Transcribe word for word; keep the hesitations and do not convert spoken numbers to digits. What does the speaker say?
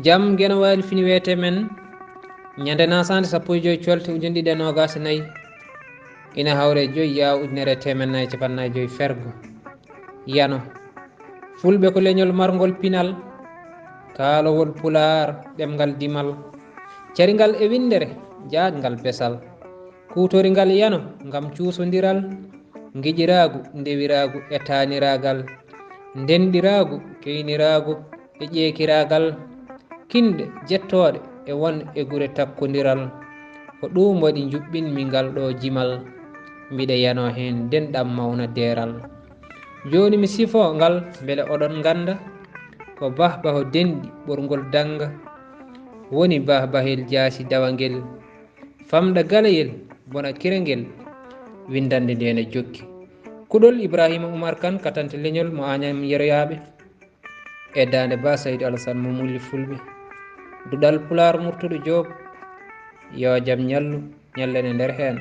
Jam Geno Waali fini weete men, ñande nasaande sappo e joy colte ujunɗiɗi e noogaas e nayi, ina hawre joy yaaw ujunere e teemen nayi e capanɗe nayi e joy fergo. Yano. Fulɓe ko leñol marngol pinal, kaalowol pulaar, ɗemngal dimal, caringal e winndere, jaajngal besal, kuutoringal yano ngam cuusondiral, ngiƴiraagu, ndewiraagu e taaniraagal, ndenɗiraagu, keyniraagu e ƴeekiraagal, kinɗe jettooɗe e won e gure takkondiral. Ko ɗuum waɗi njuɓɓinmi ngal ɗo jimal, mbiɗa yano heen denɗam mawna deeral. Jooni mi sifo ngal mbele oɗon ngannda, ko bahbaho denɗi ɓorngol dannga, woni bahbahel jaasi dawangel, famɗa galayel, bona kirangel, winndannde nde ne jokki. Kuɗol Ibrahima Umar Kan, katante leñol mo Añam Yeroyaaɓe, e daande Ba Saydu Alasan mo Mulli Fulɓe. Duɗal Pulaar Murtuɗo Joob, yo jam ñallu, ñallen e nder heen.